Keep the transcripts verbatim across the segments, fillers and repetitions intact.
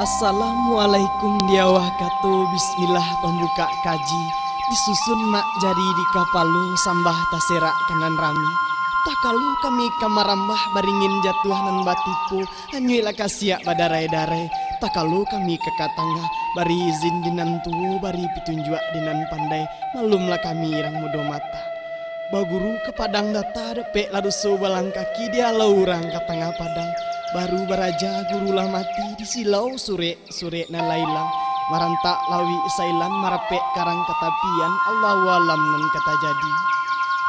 Assalamualaikum, di awah kato bismillah pambukak kaji, disusun mak jari di kapalo, sambah taserak ka nan rami. Takalo kami ka marambah, baringin jatuah nan batipu, anyuik lah kasiak badarai-darai. Takalo kami ka katangah, bari izin di nan tuo, bari pitunjuak di nan pandai, malumlah kami rang mudo mata. Baguru ka padang data, dapek lah doso balang kaki, dialau urang ka tangah padang. Baru baraja guru lah mati, disilau surek, surek nan lah ilang. Marantak lawik sailan, marapek karang ka tapian, Allahu alam nan ka tajadi.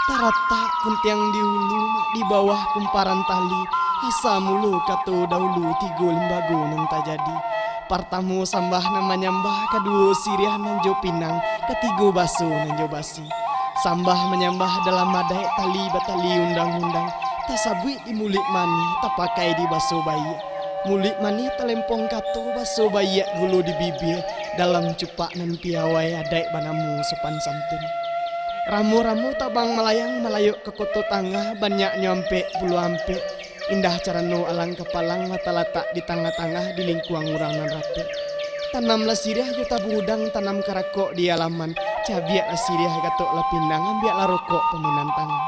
Taratak puntiang di ulu, mak di bawah kumparan tali, asa mulo kato daulu, tigo limbago nan tajadi. Partamo sambah nan manyambah, kaduo siriah nan jo pinang, katigo baso nan jo basi. Sambah manyambah dalam adaik, tali batali undang-undang, tasabuik di muluik manih, tapakai di baso baiak. Muluik manih talempong kato, baso baiak gulo di bibia, dalam cupak nan piawai, adaik banamo sopan santun. Ramo-ramo tabang malayang, malayok ka koto tangah, banyaknyo ampek puluah ampek. Indah carano alang kapalang, lah talatak di tangah-tangah, di lingkuang urang nan rapek. Tanamlah siriah jo tabu udang, tanam karakok di alaman, cabiaklah siriah, gatoklah pinang, ambiaklah rokok pamenan tangan.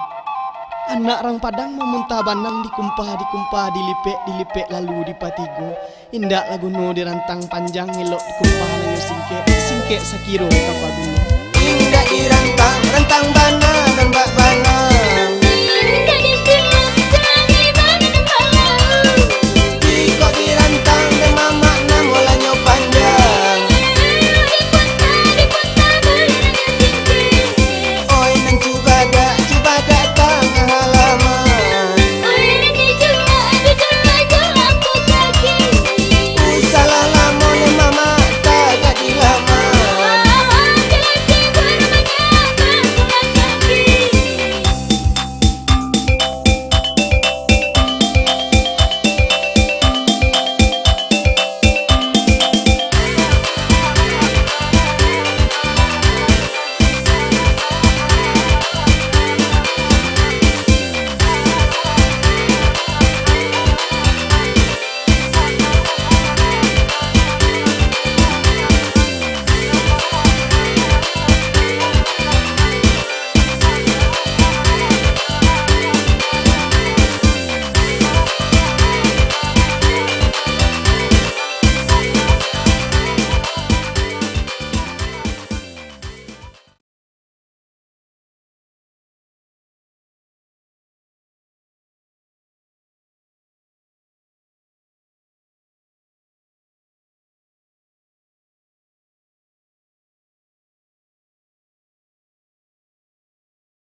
Anak rang Padang mamuntah banang, dikumpah-dikumpah, dilipek-dilipek, lalu dipatigo. Indak lah guno dirantang panjang, elok dikumpah nan jo singkek, singkek sakiro ka paguno. Indak dirantang, rantang bana, nan bak bana,